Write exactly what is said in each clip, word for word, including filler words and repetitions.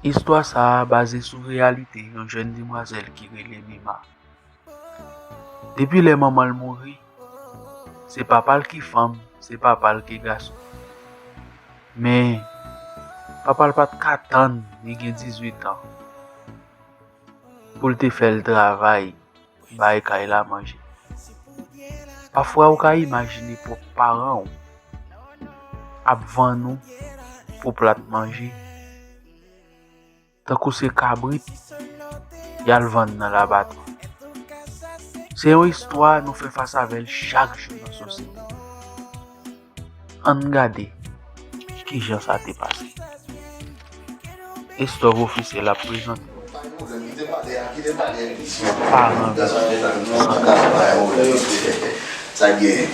Istwa sa a baze sou reyalite yon jèn demwazèl ki rele Mima. Depi lè manman l mouri, se papa l ki fanm, se papa l ki gason. Men, papa l pa t ka tann li gen dizuit an pou l te fè l travay bay kay la manje. Pafwa ou ka imajine pwòp paran w ap vann ou pou plat manje. Tankou se kabrit y al vann nan labatwa. Se yon istwa nou fè fas avè l chak jou nan sosyete. Ann gade kijan sa te pase. Estòv Ofisyèl ap prezante nou. Paran Sa gen.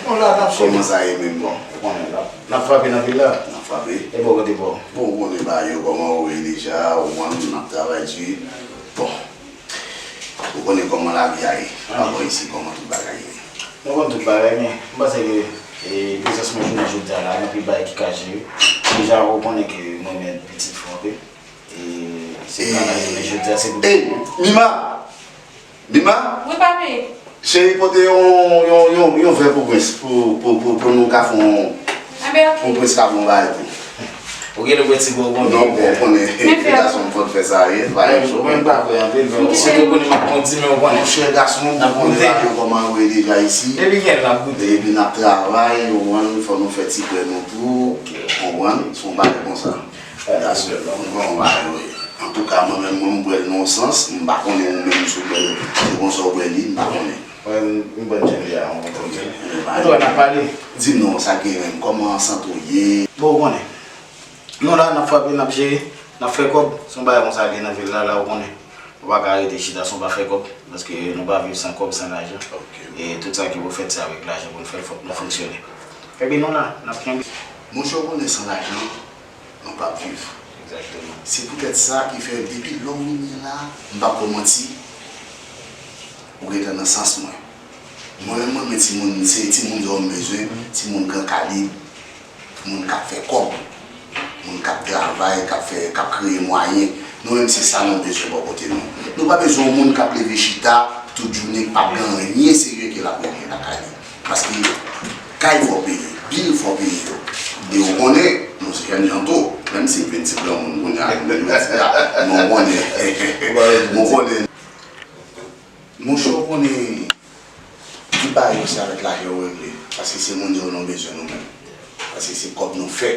Kòman sa ye menm? Bon, n ap frape nan vil la. N ap frape. E bò kote pa w? Bon, ou konnen bagay yo, kòman ou ye deja, ou konn, n ap travay di. Bon. Ou konnen kòman lavi a ye. Abò isi, kòman tout bagay ye? Mwen konn tout bagay, men m panse ke, e, prezans mwen jounen jodi a la, gen anpil bagay ki ka jere. Deja, ou konnen ke mwen renmen pitit fò anpil. E se travay jounen jodi a, se pou. Ey, Mima! Mima! Wi, papi. Cheri, pote yon, yon, yon, yon vè pou Prince, pou, pou, pou, pou nou ka fè yon, Enben, ok. Pou Prince ka bon bagay tou. Ou gen lè pwenti bò konnen. Non, bon, konnen. Men fè gason fò fè sa, wi, pa yon cho. Mwen pa vre anpil, men sitou konnen m ap kondi, men ou konnen. Monchè, gason, ou konnen bagay yo kòman yo ye deja isi. Depi kèl n ap goute. Epi n ap travay, ou konprann, fò nou fè ti prè nou tou. Ou konprann, se yon bagay konsa. Gason, ou konprann bagay yo ye. Antouka, mwen menm, mwen, m bwè l nan yon sans, m pa konnen ou menm si w bwè l, se konsa w bwè li, m pa konnen. Mwen, m bwè l jan li a, ou konprann. Antouka, n ap pale. Di m non, sa k gen menm, kòman sante w ye? Bon, ou konnen. Nou la, n ap frape, n ap jere, n ap fè kòb. Se yon bagay konsa l ye nan vil la, la, ou konnen. Nou pa ka rete chita san w pa fè kòb, paske nou pa viv san kòb, san lajan. Ok. E tout sa ki pou fèt, se avèk lajan pou n fè l, fòk nou fonksyone. Epi nou la, n ap kenbe. Monchè, ou konnen san lajan, nou p ap viv. Egzakteman. Se poutèt sa ki fè, depi lè w vini la, m p ap ba w manti, ou gentan nan sans mwen. Mwen menm, mwen renmen timoun, se timoun zòn m bezwen, timoun gran kalib, moun k ap fè kòb, moun k ap travay, k ap fè, k ap kreye mwayen. Nou menm, se sa nou bezwen bò kote nou. Nou pa bezwen yon moun k ap leve chita tout jounen, k p ap gen anyen serye ke l ap regle lakay li. Paske kay fò peye, bil fò peye yo. E ou konnen, nou se jèn jan tou, menm si m vin ti granmoun kounye a, nou di la, men ou konnen, ou konnen. Monchè, ou konnen, tout bagay yo se avèk lajan yo regle. Paske se moun yo nou bezwen nou menm. Paske se kòb nou fè.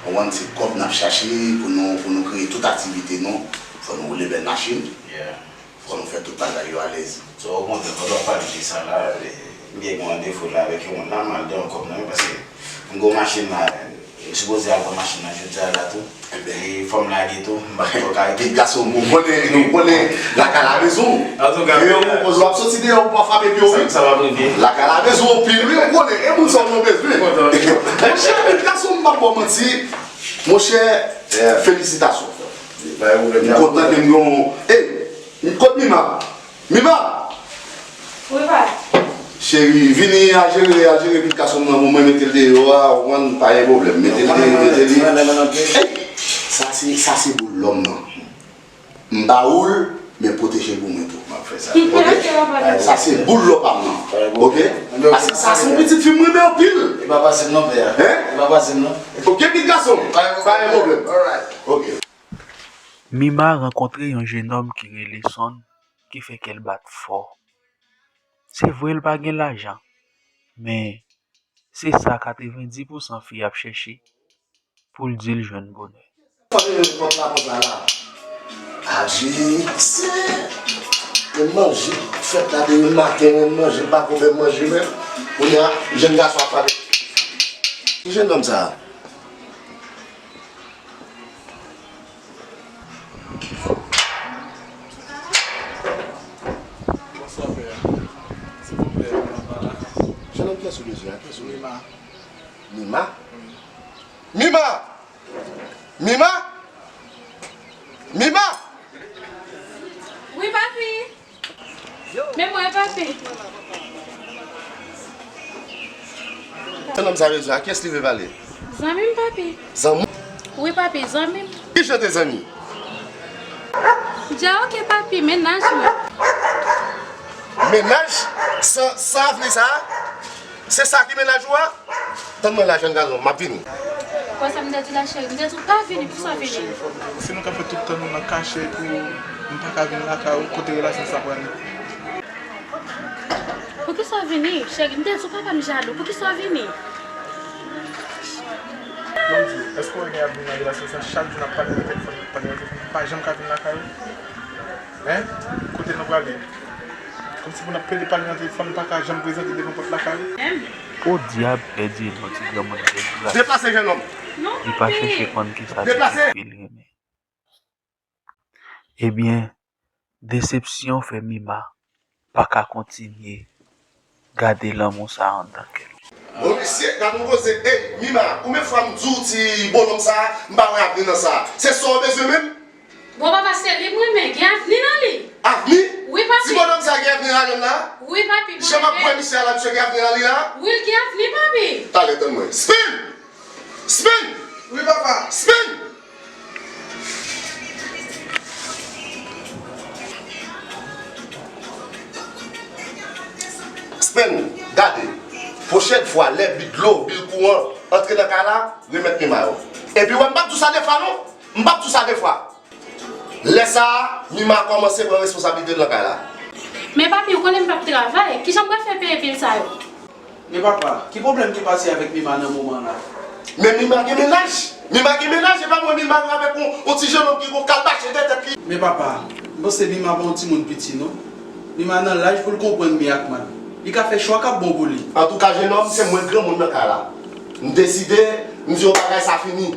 Ou konprann, se kòb n ap chache pou nou, pou nou kreye tout aktivite nou. Fò nou woule bèl machin. Yeah. Fò nou fè tout bagay yo alèz. So, okontrè, pandan w ap pale de sa la, e, m byen gen yon randevou la avèk yon moun la, m al dèyè yon kòb nan men, paske m gen yon machin la, e, m sipoze al pran machin nan jodi a la tou. Enben. E fò m lage tou, m pa t twò ka rete. Pitit gason m, ou konnen, ou konnen, lakay la bezwen w. Antouka, gen yon koz w ap soti deyò, ou pa frape pye w, wi. Sa, sa p ap rive. Lakay la bezwen w anpil, wi, ou konnen, e moun sa w bezwen. Monchè, pitit gason m, m p ap ba w manti. Monchè, felisitasyon. M kontan ke m gen yon, e, kot Mima? Mima! Wi, pa. Cheri, vini al jere, al jere pitit gason m nan pou mwen, mete l deyò a, ou konprann, pa gen pwoblèm. Mete l deyò, mete li. Ey! Sa se, sa se boul lòm nan. M ba ou l, men pwoteje l pou mwen tou. M ap fè sa. Oke? Sa se boul lòm pa m nan. Oke? Paske sa se yon pitit fi m renmen anpil. E pa fasil non, pè a. Hein? E pa fasil non. Oke, pitit gason m. Pa gen pwoblèm. Alright. Oke. Mima rankontre yon jennòm ki rele Sonn, ki fè kè l bat fò. Se vre l pa gen lajan, men se sa katrevenndis pousan fi ap chèche pou l di l jwenn bonè. Fò l rele pòt la konsa la. Adje, se manje fèt la depi maten, menm manje pa konbyen manje menm. Kounye a, jèn gason ap pale. Ki jennonm sa a? Bonswa, pè a. Silvouplè, mwen pa la. Jennonm, kiyès ou bezwen an? Kiyès ou bezwen? Mima. Mima? Wi. Mima! Mima! Mima! Wi, papi. Men mwen, papi. Jennonm sa bezwen, a kiyès li vle pale? Zanmi m, papi. Zanmi? Wi, papi, zanmi m. Ki jan de zanmi? Dja oke, papi, mennaj mwen. Mennaj? San, san avni sa a? Se sa ki mennaj ou a? Tann mwen la, jèn gason, m ap vini. Konsa m te di la, cheri, m te di w pa vini, poukisa w vini? Si nou ka fè tout tan nou nan kache pou m pa ka vin lakay ou, kote relasyon sa pral ye? Poukisa w vini, cheri? M te di w papa m jalou, poukisa w vini? Blondie, èske w wè gen avni nan relasyon sa? Chak jou n ap pale nan telefòn, pale nan telefòn, m pa janm ka vin lakay ou. Hein? Kote nou prale? Kòmsi pou n ap pede pale nan telefòn, m pa ka janm prezante devan pòt lakay ou. Podyab, pèdi non, ti granmoun degras. Deplase, jennonm. Li pa chèche konn kisa pitit fi l renmen. Ebyen, desepsyon fè Mima pa ka kontinye gade lanmou sa a anndan kè l. Bon, mesye, gad yon koze. Ey, Mima, konbyen fwa m di w ti bonòm sa a, m pa wè avni nan sa a? Se sa w bezwen menm? Bon, papa, se li m renmen. Gen avni nan li. Avni? Wi, papi. Ti bonòm sa a gen avni nan ladann la? Wi, papi, m renmen. Jan m ap wè misye a la, misye gen avni nan li la? Wi, l gen avni, papi. Talè, tann mwen. Spin! Spin! Wi, papa. Spin! Spin, gade. Pwochèn fwa, lè bi dlo, bil kouran antre nan kay la, remèt Mima yo. Epi, wè, m p ap di w sa de fwa, non. M p ap di w sa de fwa. Lè sa a, Mima kòmanse pran responsablite l nan kay la. Men papi, ou konnen m p ap travay. Kijan m pral fè peye bil sa yo? Men papa, ki pwoblèm ki pase avèk Mima nan moman la? Men Mima gen mennaj! Mima gen mennaj, e pa mwen Mima nan avèk yon, yon ti jennonm ki gon kalbache dèyè tèt li. Men papa, m panse Mima pa yon timoun piti non. Mima nan laj pou l konprann byen ak mal. Li ka fè chwa k ap bon pou li. Antouka, jennonm, se mwen granmoun nan kay la. M deside, m di yon bagay, sa fini.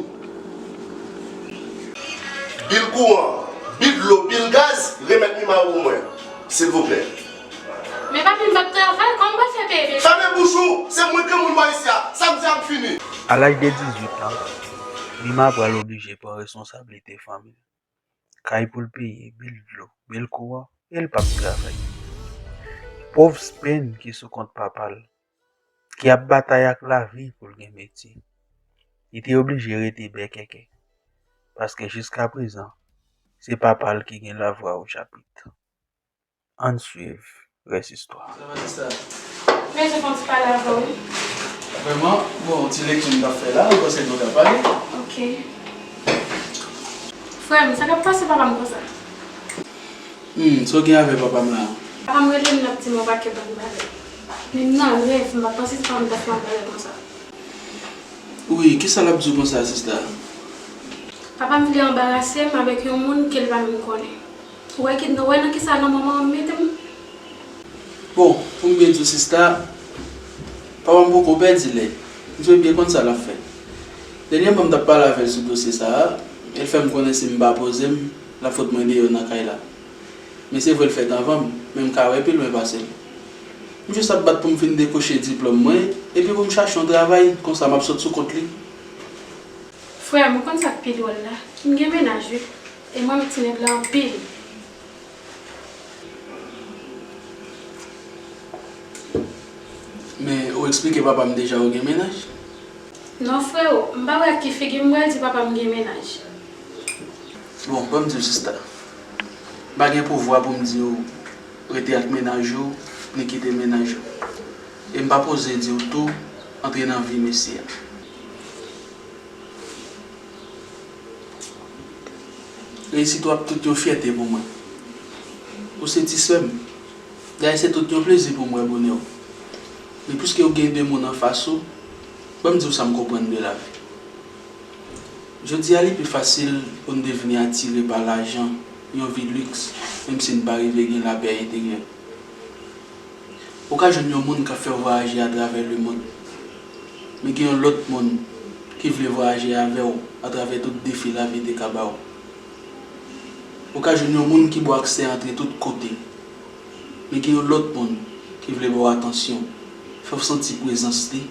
Bil kouran, bil dlo, bil gaz, remèt Mima yo pou mwen, silvouplè. Men papi, m p ap travay, kòman m pral fè peye bil? Fèmen bouch ou! Se mwen granmoun bò isi a. Sa m di a m fini. A laj de dizuit an, Mima pral oblije pran responsablite fanmi l. Kay pou l peye, bil dlo, bil kouran, e l p ap travay. Pòv Spin ki sou kont papa l, ki ap batay ak lavi pou l gen metye. Li te oblije rete bèkèkè, paske jiskaprezan, se papa l ki gen lavwa o chapit. Ann swiv rès istwa a. Sa va, sista? Mezon, fè yon ti pale avè w, wi. Vrèman, bon, ti lekti m t ap fè la, mwen panse nou t ap pale. Ok. Frè m, sa k ap pase papa m konsa? Hmm, sa w gen avè papa m la? Papa m rele m, l ap di m yon pakèt bann bagay. Men m nan rèv, m pa t panse se papa m t ap fè yon bagay konsa. Wi, kisa l ap di w konsa, sista? Papa m vle anbarase m avèk yon moun ke l pa menm konnen. Ou wè ki, ou wè nan kisa lanmò manman m mete m? Bon, pou m byen di w, sista, papa m poko pèdi lè. M dwe byen konn sa l ap fè. Dènyèman, m t ap pale avè l sou dosye sa a, e l fè m konnen si m pa poze m, l ap fout mwen deyò nan kay la. Men se vre l fèt anvan m, men m ka wè pi lwen pase l. M jis ap bat pou m fin dekwoche diplòm mwen, epi pou m chache yon travay, konsa m ap sot sou kont li. Frè m, ou konn sa k pi dwòl la? M gen mennaj, wi. E m renmen ti nèg la anpil. Men, ou eksplike papa m deja ou gen mennaj? Non, freo, m pa wè ak ki figi m pral di papa m gen mennaj. Bon, ban m di w, sista. M pa gen pouvwa pou m di w rete ak mennaj ou, ni kite mennaj ou. E m pa poze di w tou antre nan vi mesye a. Reyisit ou ap tout yon fyète pou mwen. Ou se ti sè m. Dayè, se tout yon plezi pou m wè bonè w. Men piske w gen de moun anfas ou, ban m di w sa m konprann de lavi. Jodi a, li pi fasil pou n devni atire pa lajan, yon vi liks, menm si n pa rive gen lapè enteryè. Ou ka jwenn yon moun k ap fè w vwayaje atravè lemonn, men gen yon lòt moun ki vle vwayaje avè w atravè tout defi lavi te ka ba w. Ou ka jwenn yon moun ki ba w aksè antre tout kote, men gen yon lòt moun ki vle ba w atansyon, fè w santi prezans li,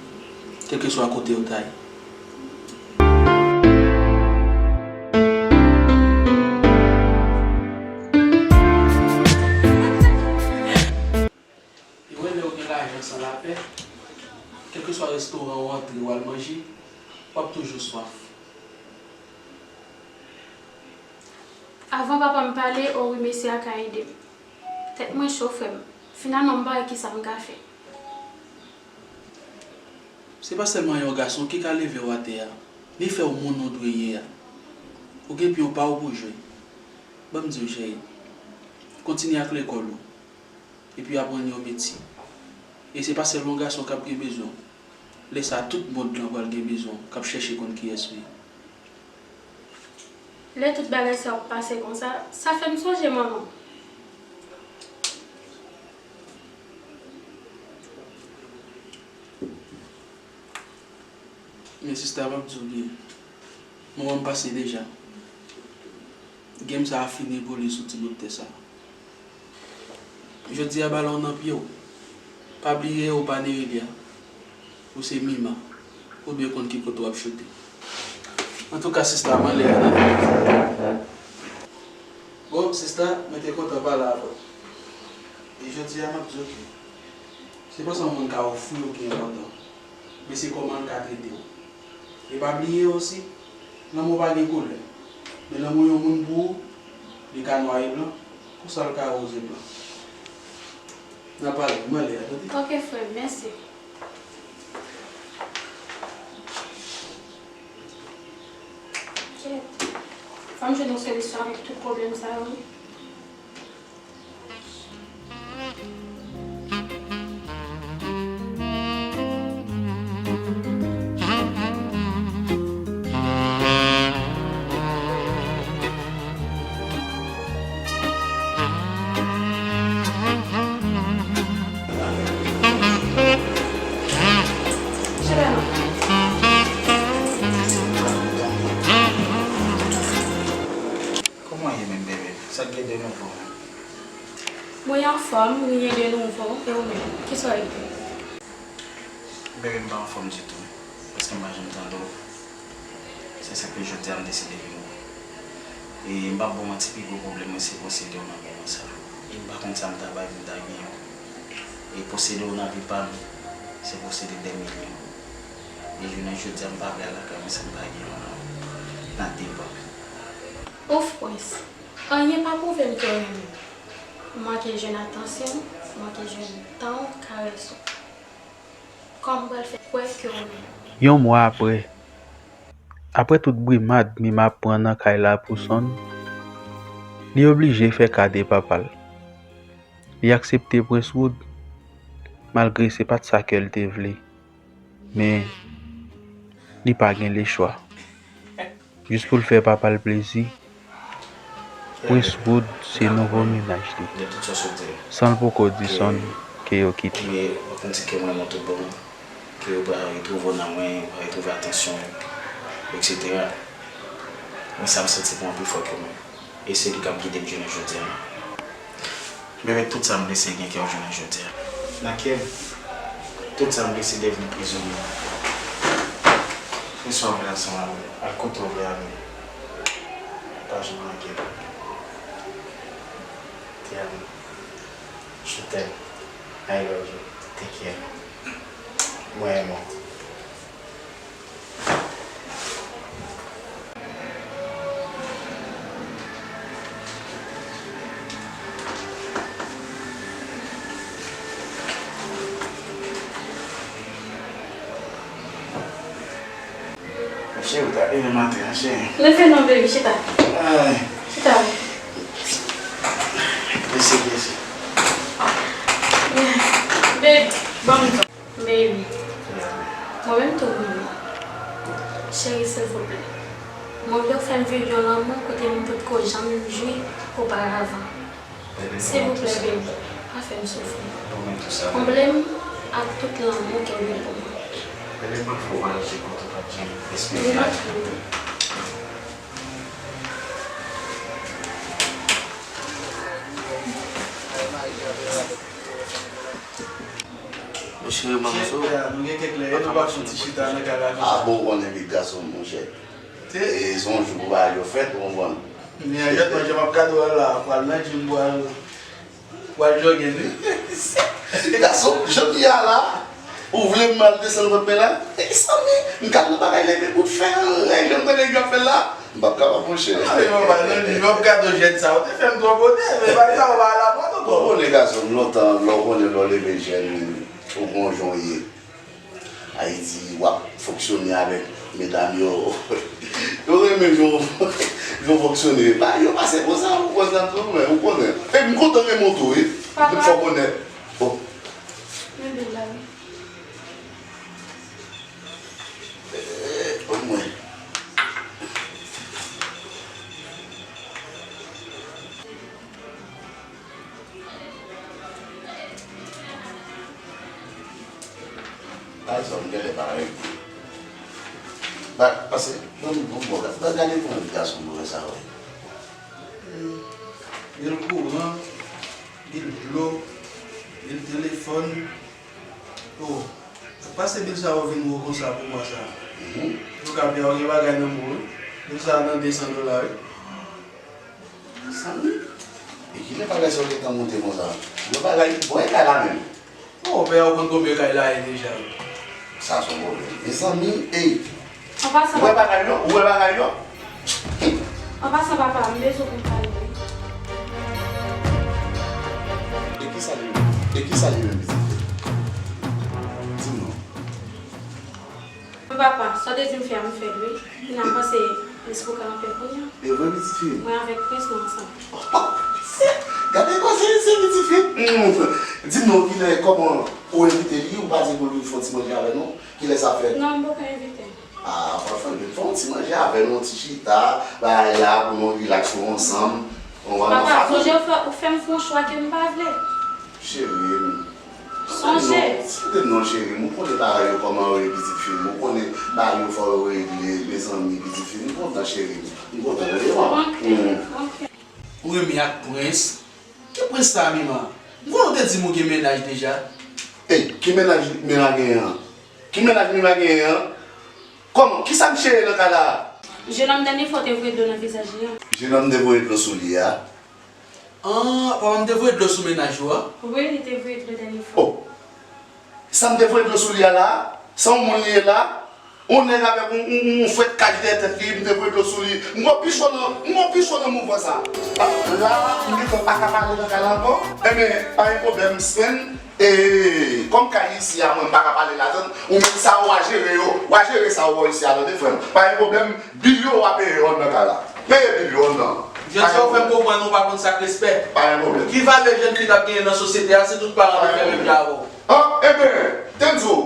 kèlkeswa kote w ta ye. Yo wè lè w gen lajan san lapè, kèlkeswa restoran w antre w al manje, w ap toujou swaf. Avan papa m pale, o wi, mesye a ka ede m. Tèt mwen cho, frè m. Finalman, m pa wè kisa m ka fè. Se pa sèlman yon gason ki ka leve w atè a, ni fè w moun ou dwe ye a. Ou gen pyon pa w pou jwe. Ban m di w, cheri, kontinye ak lekòl ou, epi aprann yon metye. E se pa sèl yon gason k ap gen bezwen w. Lè sa a, tout mond lan pral gen bezwen w, k ap chèche konn kiyès ou ye. Lè tout bagay sa yo ap pase konsa, sa fè m sonje manman m. Men sista, m ap di w byen, manman m pase deja. Game sa a fini pou li sou ti bout tè sa a. Jodi a, balon nan pye w. Pa bliye, ou pa Nerelia. Ou se Mima. Ou dwe konn ki kote w ap choute. Antouka, sista, m ale a. Bon, sista, mwen te kontan pale avè w. E jodi a, m ap di w ke se pa sa yon moun ka ofri w ki enpòtan, men se kòman l ka trete w. E pa bliye osi, lanmou pa gen koulè. Men lanmou yon moun pou ou, li ka nwa e blan, konsa l ka woz e blan. N a pale, m ale a, tande? Ok, frè m, mèsi. Kèt. Fò m jwenn yon solisyon avèk tout pwoblèm sa yo, wi. Kòman w ye menm, bebe? Sa k gen de nouvo? Mwen anfòm, rien de nouveau. E ou menm, kisa w ap di? Bebe, m pa anfòm ditou, paske m pa janm tande w. Se sa k fè jodi a m deside vin wè w. E m p ap ba w manti, pi gwo pwoblèm mwen se posede w nan moman sa a. E m pa konn sa m ta bay pou m ta genyen w. E posede w nan vi pa m, se posede dè milyon. E jounen jodi a, m pa vle al lakay mwen san m pa genyen w nan, nan de bra. Ouf, Prince, anyen pa pwouve m ke w renmen m. Ou manke jwenn atansyon w, ou manke jwenn tan w, karès ou. Kòman m pral fè kwè ke w renmen m? Yon mwa apre, apre tout brimad Mima ap pran nan kay la pou Sonn, li oblije fè ka de papa l. Li aksepte Prince Wood, malgre se pa t sa kè l te vle. Men, li pa gen lechwa. Jis pou l fè papa l plezi, Prince Wood se nouvo mennaj li, san l poko di Sonn ke yo kite. Men, w ap konn di ke mwen renmen w tout bon, ke w pral retwouve w nan mwen, w pral retwouve atansyon w, etsetera. Men sa m santi pou mwen pi fò ke mwen. E se li k ap gide m jounen jodi a. Bebe, tout sa m vle se gen kè w jounen jodi a. Nan kè m, tout sa m vle se devni prizonye. Fè sa w vle ansanm avè m. Al kote w vle avè m. Pa janm manke m. Te amo. Je t'aime. I love you. Te quiero. Mwen renmen w. Cheri, ou ta leve maten an, cheri. Leve non, baby, chita. Ay. Chita, wi. Mèsi, mèsi. Baby, ban m tan. Baby, mwen menm tou, mwen menm. Cheri, silvouplè, mwen vle w fè m viv yon lanmou kote m potko janm jwi oparavan. Silvouplè, baby, pa fè m soufri. Konble m ak tout lanmou ke w gen pou mwen. Cheri, manmi sou. Cheri, nou gen kèk lè, nou pa fouti chita nan kay la konsa. A bon, ou konnen pitit gason m, monchè. E se yon jou pou bagay yo fèt, ou konprann. Men, jèt mwen, jan m ap gade w la, pral nan gym, pral, pral jogging, wi. Pitit gason, jan m ye a la, ou vle m al desann vant mwen la? Mezanmi, m ka nan bagay leve bout fè anlè, jan m tande nèg yo ap fè l la. M p ap kapab, monchè. Ah, men papa, non, li, m ap gade jèn sa, ou te fè m twò bonè, men bagay sa yo pa al aprann ankò. Ou konnen, gason, lontan, lè w konnen lè w leve jèn, ou gon jan w ye. Ayiti, w ap fonksyone avèk medam yo. Yo renmen jan w, jan w fonksyone. Bagay yo pase konsa, ou konn sa tou, men ou konnen. E m kontan renmen w tou, wi. Papa. M fè w konnen. Oh. Men bil la, wi. Eh, ban mwen. Ay, sa m genlè pa regle. Ba, pase, ban m, ban m bò, gade, gade pou mwen gason move sa, wi. Gen kouran, gen dlo, gen telefòn. Oh, pase bil sa yo vin wo konsa pou mwa sa. Mhm. Antouka, Pè, ou gen bagay nan men w, wi. Bil sa nan de san dola, wi. San mil? E kilè bagay sa yo gentan monte konsa? Yon bagay ki bò e kay la menm. Oh, Pè, ou konn konbyen kay la ye deja, wi. Sa se yon pwoblèm. Mezanmi, ey. An pasan, ou wè bagay yo? Ou wè bagay yo? An pasan, papa, m bezwen konn pale, wi. E kisa li menm? E kisa li menm, pitit fi? Di m non. Wi, papa, sa w te di m fè a, m fè l, wi. Kounya m panse lespri w ka anpè kounya. E vre, pitit fi? Mwen avèk prens nou ansanm. Gade kòman se, se pitit fi. Hmm. Di m non, kilè, kòman ou envite li, ou pa di pou li fè yon ti manje avè nou? Kilè sa fèt? Non, m poko envite. Ah, pa fè, fè yon ti manje avè nou, yon ti chita, bagay la, pou nou rilaks nou ansanm. Papa, sonje ou fè, ou fè m fè yon chwa ke m pa vle. Cheri m. Sonje. Kite non, cheri m. Ou konnen bagay yo kòman yo ye, pitit fi m. Ou konnen bagay yo fò yo regle, mezanmi, pitit fi m. M kontan, cheri m. M kontan, tande, mama. Ok, ok. Ou renmen ak prens? Ki prens sa, Mima? M konnen ou te di m ou gen mennaj deja. Ey, ki mennaj Mima genyen an? Ki mennaj Mima genyen an? Kòman? Kisa misye ye nan kay la a? Jenòm dènye fwa w te voye dlo nan vizaj li an. Jenòm te voye dlo sou li a? An, papa m te voye dlo sou mennaj ou a? Wi, li te voye dlo dènye fwa. Oh. Sa m te voye dlo sou li a la? Se yon moun li ye la? Yon nèg avèk yon, yon, yon, yon fwèt kaj dèyè tèt li, m te voye dlo sou li. M gon pi cho nan, m gon pi cho nan mouvman sa. La, m gentan pa ka pale nan kay la ankò. Enben, pa gen pwoblèm, Sven. E, kòm kay isi a, mwen, m pa ka pale ladann. Ou menm sa, w a jere yo. W a jere sa w wè isi a, tande, frè m. Pa gen pwoblèm, bil yo, w a peye yo anndan kay la. Peye bil yo anndan. Jèn sa, ou fè m konprann ou pa konn sa k respè. Pa gen pwoblèm. Ki valè jèn fi t ap genyen nan sosyete a si tout paran te fè menm jan avè w? An, enben, te m di w,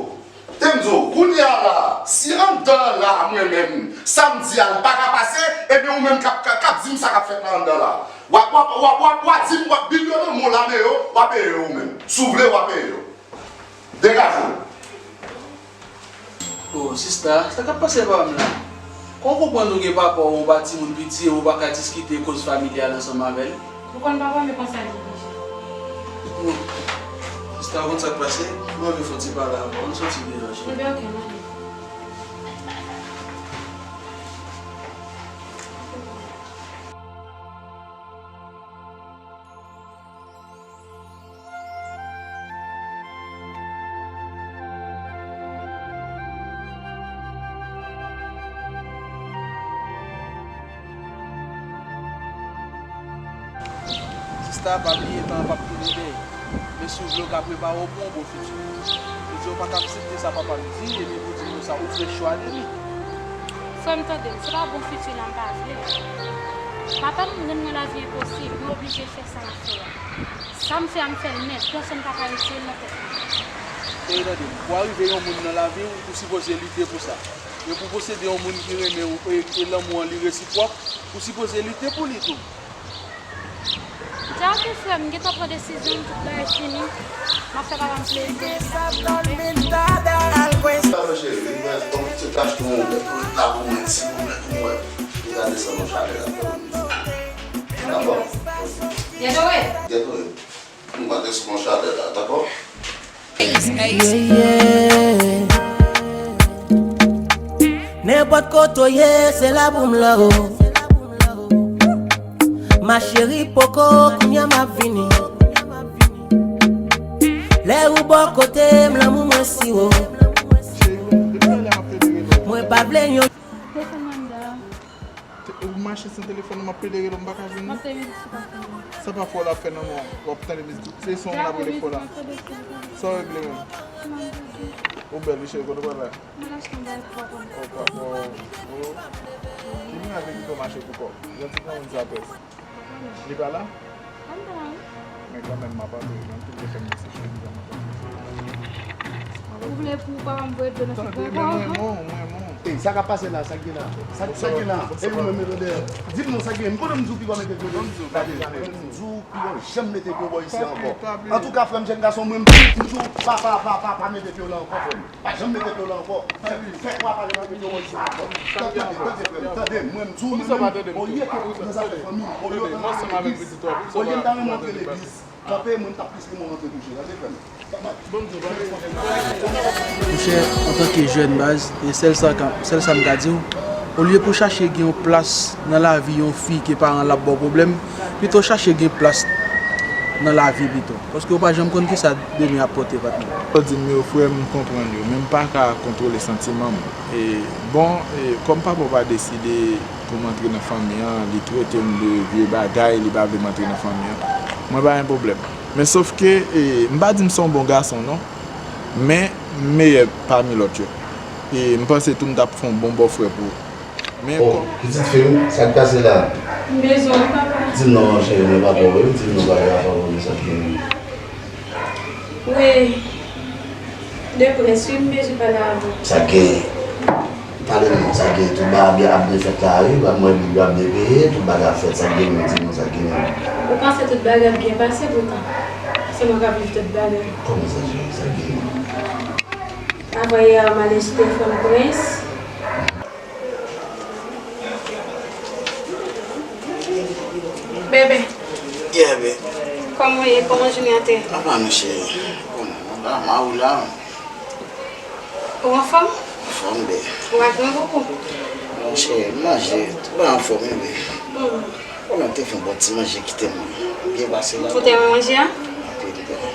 te m di w, kounye a la, si anndan an la, mwen menm, sa m di a, l pa ka pase, enben, ou menm k ap, k ap, k ap di m sa k ap fèt nan anndan la. W a, w a, w a, w a, w a di m, w a bil yo nan men w, l a peye yo, w a peye yo ou menm. Si w vle, w a peye yo. Degaje w. Oh, sista, sa k ap pase papa m la? Kòman w konprann ou gen papa w, ou pa timoun piti, e ou pa ka diskite koz familyal ansanm avè l? Ou konn papa m e konsa li ye deja. Bon, sista, ou konn sa k pase? Mwen anvi fè yon ti pale avè w. Ann soti deyò, cheri. Enben, ok, m ale. Sista, pa bliye, tan an p ap tounen dèyè. Men si w vle, w ka prepare w pou yon bon fiti. Jodi a, ou pa ka aksepte sa papa m di, epi pou di konsa, ou fè chwa de li. Frè m, tande m, se pa bon fiti la m pa vle. Papa m rann mwen lavi enposib, mwen oblije fè sa m ap fè a. Sa m fè a, m fè l nèt, pèsonn pa ka retire l nan tèt mwen. Cheri, tande m, pou arive yon moun nan lavi w, ou sipoze lite pou sa. E pou posede yon moun ki renmen w e, e lanmou an li resipwòk, ou sipoze lite pou li tou. Dja ok, frè m, m gentan pran desizyon m, tout bagay fini. M ap fè papa m plezi. Sa mwen cheri, li mwen, bon, ti tach pou mwen, pou la pou mwen, si pou mwen, pou mwen. Li ka desann yon chalè la. Dakò? Gèt ou ye? Gèt ou ye. Nou pa desann yon chalè la, dakò? Yeah, yeah. Nenpòt kote w ye, se la pou m love ou. Ma chérie, poko, kounye a m ap vini. Lè ou bò kote m, lanmou mwen si wo. Mwen pa vle yon Te fè manda. Te, Ou mache san telefòn, m ap plede rele w, m pa ka jwenn ou. M ap tande mizik sou pa fè. Sa pa fè w la ap fè nan men w. W ap tande mizik, se son moun ap rele fò la. Sa w regle menm? Ou bèl wi cheri, kote w pral la? Mwen achte yon bagay pou papa m. Oh, papa w. Oh. Ki moun ap kite w mache pou kò w? Jan ti granmoun sa pès. Li pa la? Men kanmenm, m ap antre, men m toujou fè m mesaj, men m ap antre. Ou vle pou papa m voye dlo nan figi w ankò? Mwen, mwen, mwen. Ey, sa k ap pase la? Sa k gen la? Sa, sa k gen la? E ou menm, Elodè? Di m non, sa k gen? M konnen m di w piga w mete dlo. Gade, gade, m di w piga w janm mete dlo bò isi ankò. Antouka, frè m, jèn gason, mwen, m di w, pa, pa, pa, pa, pa mete dlo la ankò, frè m. Pa janm mete dlo la ankò. Fè, fè kwa pa janm mete dlo sa ankò. Tande, tande, frè m, tande, mwen m di w, mwen menm, olye ke nan zafè fanmi, olye w antre legliz, olye m ta renmen antre legliz, kanpe, mwen m t ap plis renmen w antre toujou. Tande, frè m. Monchè, antanke jèn baz, e sèl sa ka, sèl sa m ka di w, olye pou chache gen yon plas nan lavi yon fi ke paran l ap ba w pwoblèm, pito chache gen plas nan lavi pito. Paske w pa janm konn kisa demen ap pote, patnè. Ou di m yo, frè m, m konprann yo, men m pa ka kontwole santiman m. E, bon, e, kòm papa w pa deside pou m antre nan fanmi an, li trete m de vye bagay, li pa vle m antre nan fanmi an, mwen pa gen pwoblèm. Men sòf ke, e, m pa di m se yon bon gason, non, men m meyè pami lòt yo. E m panse tou m t ap fè yon bon bòfrè pou ou. Men, oh, pitit fi m, sa k pase la? M bezwen w, papa. Di m non, cheri, mwen papa w, wi. Di m non, papa w, wi, sa k gen. Wi. De près, wi, m bezwen pale avè w. Sa k gen? Pale m non, sa k gen? Tout bagay ap byen, ap byen fèt la, wi. M wè li ap byen peye, tout bagay ap fèt, sa k gen, di m non, sa k gen. Ou panse tout bagay ap byen pase, poutan se mwen k ap viv tout bagay. Kòman sa, cheri? Sa k gen? Avanyè a, m al nan telefòn Prince. Bebe. Yeah, babe. Kòman w ye? Kòman jounen an te? Apa, monchè, ou konnen, non, la, ma ou la. Ou anfòm? Anfòm, babe. Ou pa gen gwo kou? Monchè, m manje, tout bagay anfòm, wi, babe. Hmm. Ou konnen, m te fè yon bon ti manje kite m byen pase la. Ou te renmen manje a? Anpil, babe.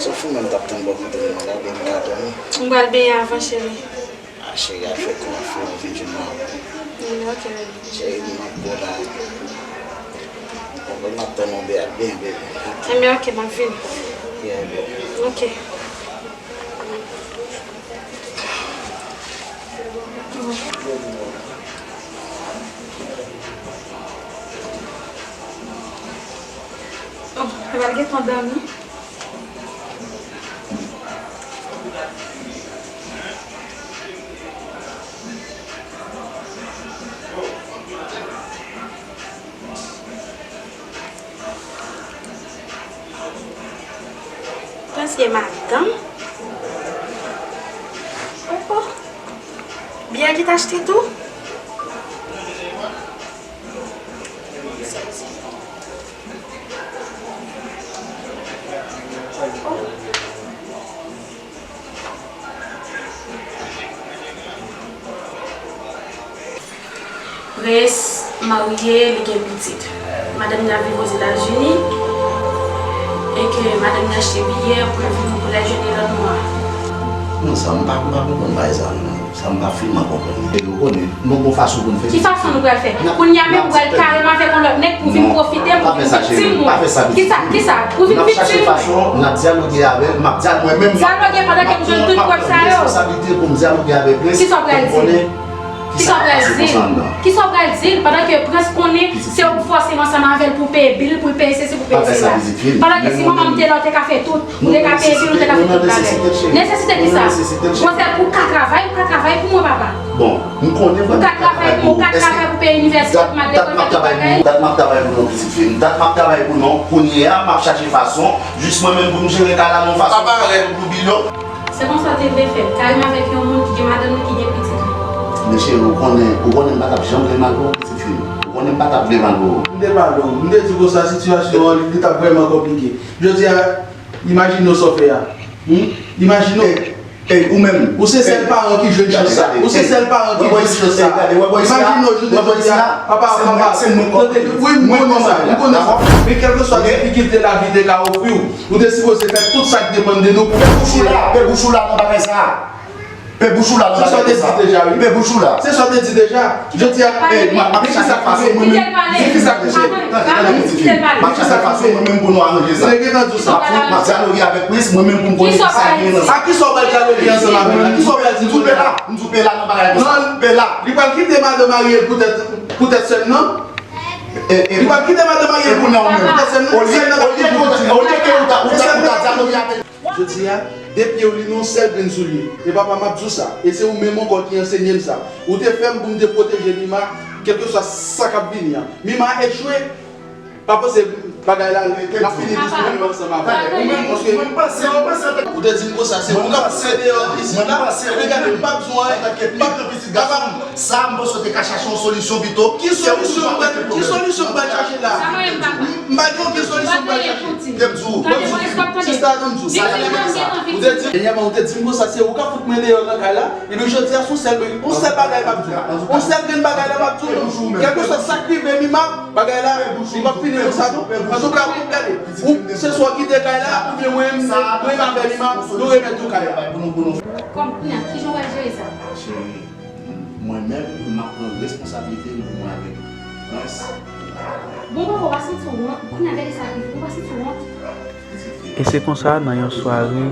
Sòf ou menm t ap tann bò kote m nan la, babe, m ka dòmi. M pral benyen avan, cheri. A, cheri, al fè kò a fre, ou vin jwenn mwen. Mm, ok, baby. Cheri, m ap bo la. Bon, m ap tann ou, baby, byen, baby. Enben, ok, m ap vini. Yeah, baby. Ok. Oh, l al gentan dòmi. Panse madanm. Oh, oh. Byè ki t achte tou? Prince marye, li gen pitit. Madanm li ap viv Ozetazini e ke madanm li achte biyè pou l vin pou l al jwenn li lòt mwa. Non, sa m pa, m pa konprann bagay sa, non. Sa m pa finman konprann li. E ou konnen, nou gon fason pou n fè. Ki fason nou pral fè? Kounye a menm ou pral kareman avèk yon lòt nèg pou vin pwofite m, pou vin viktim mwen. Kisa, kisa? Pou vin viktim mwen. N ap chache fason, n ap dyaloge avè l, m ap dyaloge mwen menm. Dyaloge pandan ke m jwenn tout prèv sa yo. Responsabilite pou m dyaloge avè Prince. Kisa w pral di? Kisa w pral di l? Kisa w pral di l? Pandan ke Prince konnen se ou k fòse m ansanm avè l pou peye bil, pou l peye sesi, pou peye sela. Pandan ke si manman m te la, ou te ka fè tout. Ou te ka peye bil, ou te ka fè tout bagay. Nesesite kisa? Ou panse ou ka travay, ou ka travay pou mwen, papa. Bon, m konnen mwen ka travay pou ou, ou ka travay pou peye inivèsite, pou m al lekòl, fè tout bagay. Dat m ap travay pou non, pitit fi m. Dat m ap travay pou non. Kounye a, m ap chache fason, jis mwen menm pou m jere kay la nan yon fason. Papa rèd pou bil yo. Se konsa w te vle fè l, kareman avèk yon moun ki gen madanm li, ki gen pitit li. Men cheri, ou konnen, ou konnen m pa t ap janm vle mal pou ou, pitit fi m. Ou konnen m pa t ap vle mal pou ou. M te pale w, m te di konsa sitiyasyon an, li, li t ap vrèman konplike. Jodi a, imajine w sa w fè a. Hmm? Imajine w. Ey, ey, ou menm. Ou se sèl paran ki jwenn chans sa. Ou se sèl paran ki jwenn chans sa. Imajine w jounen jodi a, papa, papa. Tande, wi, m konnen sa, m konnen sa. Men kèlkeswa difikilte lavi te ka ofri w, ou te sipoze fè tout sa k depann de nou pou... Pè bouch ou la, pè bouch ou la nan bagay sa. Pe bouch ou la nan bagay konsa. Se sa w te di deja, wi. Pe bouch ou la. Se sa w te di deja. Jodi a, eh, m ap chache fason mwen menm. Kite l pale. Kite l pale. Kite l pale. M ap chache fason mwen menm pou nou aranje sa. M ap dyaloge avèk Prince, mwen menm pou m konnen kisa gen nan. A kisa w pral dyaloge ansanm avè l la? Kisa w pral di? M di w pe la. M di w pe la nan bagay konsa. Pe la. Li pral kite madanm marye l poutèt, poutèt sè m nan? Li pral kite madanm marye l poutèt sè m nan? Olye, olye ke ou ta, ou ta, ou ta dyaloge avè l. Jodi a, de pye w li nan yon sèl grenn soulye. E papa, m ap di w sa. E se ou menm ankò ki ansenye m sa. Ou te fè m pou m te pwoteje Mima, kèlkeswa sa k ap vini an. Mima echwe. Pa panse bagay la, l ap fini disponible ansanm avè w. Ou menm, paske ou te di m konsa, se ou k ap foure deyò isit la. Epi gade, m pa bezwen anyen. Papa m, sa, m panse w te ka chache yon solisyon pito. Ki solisyon m pral, ki solisyon m pral chache la? M pa gen okenn solisyon m pral chache. Tande, Moris, w ap tande? Sista, tann di w. Di m, di m, di m, di m. Ou te di, dènyèman, ou te di m konsa, se ou k ap fout mwen deyò nan kay la. Epi jodi a, se yon sèl, yon sèl bagay m ap di w. Yon sèl grenn bagay la m ap di w. Kèlkeswa sa k rive Mima, bagay la, li p ap fini konsa non. Antouka, ou gade. Ou, se swa w kite kay la, oubyen mwen, mwen avè Mima, nou remèt ou kay la. Kòm kounye a, kijan w pral jere sa? Cheri, mwen menm, m ap pran responsablite m pou mwen avèk Prince. Bon, papa, w pa santi w wont? Kounye a, gade sa k rive, w pa santi w wont? E se konsa, nan yon sware,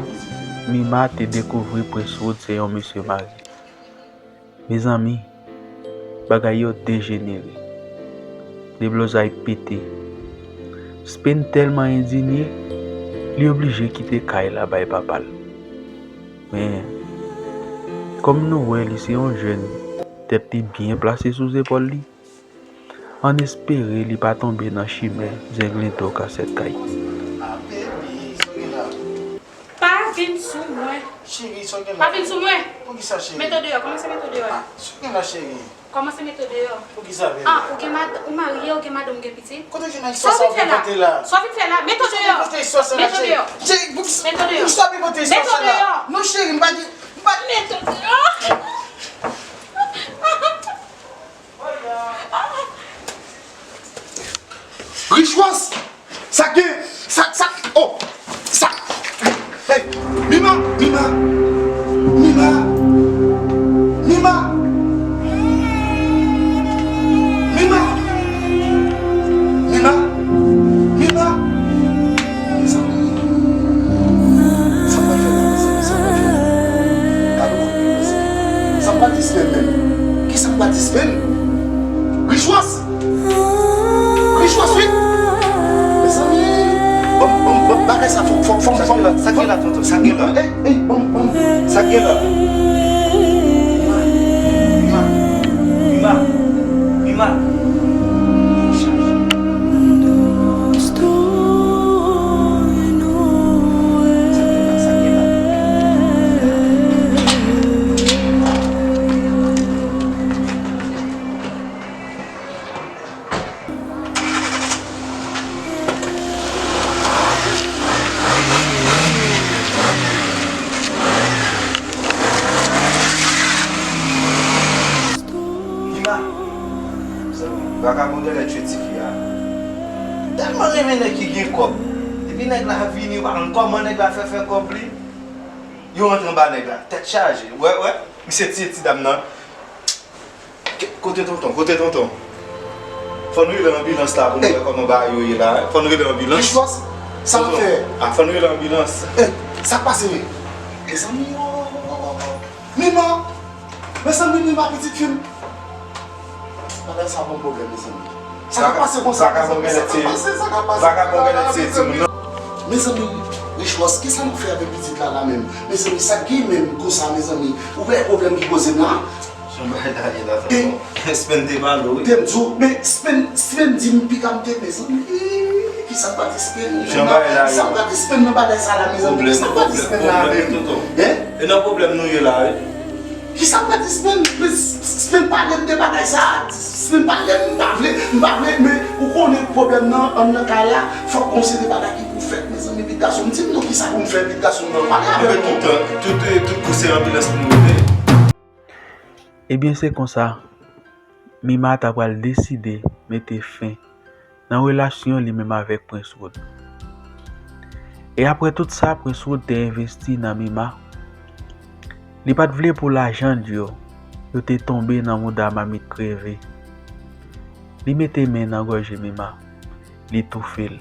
Mima te dekouvri Prince Wood se yon mesye marye. Mezanmi, bagay yo dejenere. Deblozay pete. Spen tèlman endinye, li oblije kite kay la bay papa l. Men, kòm nou wè li se yon jèn, tèt li byen plase sou zepòl li, ann espere li pa tonbe nan chimen Zenglendo Kasèt Kay. Ah, baby, sa w gen la? Pa vin sou mwen. Cheri, sa w gen la? Pa vin sou mwen. Poukisa, cheri? Mete w deyò. Kòmanse mete w deyò. Ah, sa w gen la, cheri? Kòmanse mete w deyò. Poukisa, baby? Ah, ou gen mad-, ou marye, ou gen madanm, ou gen pitit. Kote w jwenn istwa sa w vin pote la? Sa w vin fè la? Mete w deyò. Sa w vin pote istwa sa la, cheri? Mete w deyò. Cheri, poukisa, poukisa w vin pote istwa sa la? Mete w deyò. Non, cheri, m pa gen, m pa... Mete w deyò. Richwas! Sa gen, sa, sa, oh, sa, hey, Mima, Mima, Mima, Mima, Mima, Mima, Mima. Mezanmi, sa m pral fè la, mezanmi, sa m pral fè la? Gade w, mezanmi. Sa m pral dispenn menm? Kisa m pral dispenn? Richwas! Richwas, wi! Mezanmi! Bon, bon, bon, bagay sa, fò, fò, fò, fò. Sa gen la, sa gen la, tonton, sa gen la. Ey, ey, bon, bon. Sa gen la. Mima, Mima, Mima, Mima. Sa gen la, sa gen la. Mima, mezanmi, vagabon genlè tchwe tifi a. M tèlman renmen nèg ki gen kòb. Depi nèg la vini, ou pa konn kòman nèg la fè fè kòb li. Yo rantre anba nèg la, tèt chaje. Wè, wè, misye tiye ti dam nan. K-, kote tonton? Kote tonton? Fò n rele anbilans la pou n wè kòman bagay yo ye la. Fò n rele anbilans. Richwas, sa n ap fè? Ah, fò n rele anbilans. Eh, sa k pase? Mezanmi, oh, oh, oh, oh. Mima! Mezanmi, Mima, pitit fi m. Bagay sa ban m pwoblèm, mezanmi. Sa ka pase konsa, mezanmi? Sa ka pase, sa ka pase. Vagabon genlè tiye timoun nan. Mezanmi, Richwas, kisa n ap fè avèk pitit la la menm? Mezanmi, sa k gen menm konsa, mezanmi? Ou wè pwoblèm ki poze m la? Jan bagay la ye la, tonton. Spen te pale w, wi. Te m di w, men Spen, Spen di m piga m te, mezanmi. Kisa k pati Spen? Jan bagay la ye. Kisa k pati Spen nan bagay sa la, mezanmi? Kisa k pati Spen la menm? Pwoblèm, pwoblèm, tonton. Hein? E nan pwoblèm nou ye la, wi. Kisa m pral di Spen? Men Spen pale m de bagay sa. Spen pale m, m pa vle, m pa vle, men ou konnen pwoblèm nan, anndan kay la, fòk gon seri de bagay ki pou fèt, mezanmi, pitit gason m, di m non kisa pou m fè, pitit gason m, pale avè m non. Tout, tout, tout kou se anbilans pou nou rele. Ebyen, se konsa, Mima ta pral deside mete fen nan relasyon li menm avèk Prince Wood. E apre tout sa Prince Wood te envesti nan Mima, Li pa t vle pou lajan l yo, yo te tonbe nan mouda mamit kreve. Li mete men nan gòje Mima, li toufe l.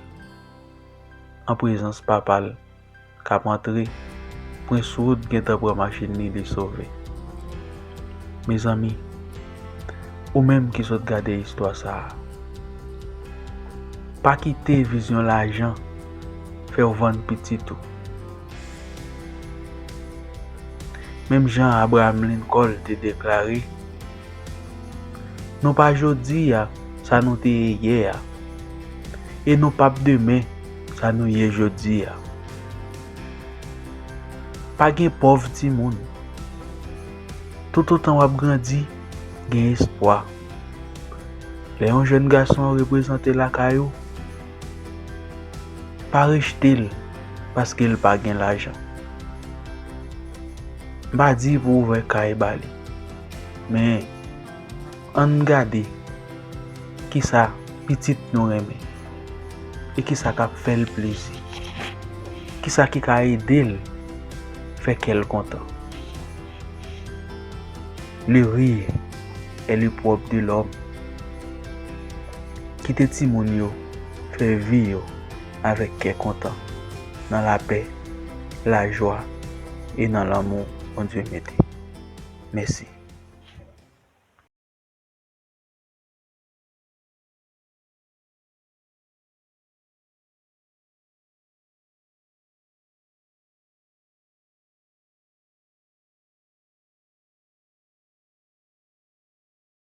An prezans papa l k ap antre, Prens Wood gentan pran machin li, li sove. Mezanmi, ou menm ki sot gade istwa sa a, pa kite vizyon lajan fè w vann pitit ou. Menm jan Abraham Lincoln te deklare, nou pa jodi a sa nou te ye yè a, e nou p ap demen sa nou ye jodi a. Pa gen pòv timoun. Toutotan w ap grandi, gen espwa. Lè yon jèn gason reprezante lakay ou, pa rejte l paske l pa gen lajan. M pa di pou w ouvè kay ba li, men ann gade kisa pitit nou renmen e kisa k ap fè l plezi, kisa ki ka ede l fè kè l kontan. Le rire est l'opprobre de l'homme. Kite timoun yo fè vi yo avèk kè kontan, nan lapè, lajwa e nan lanmou Bondye mete. Mèsi.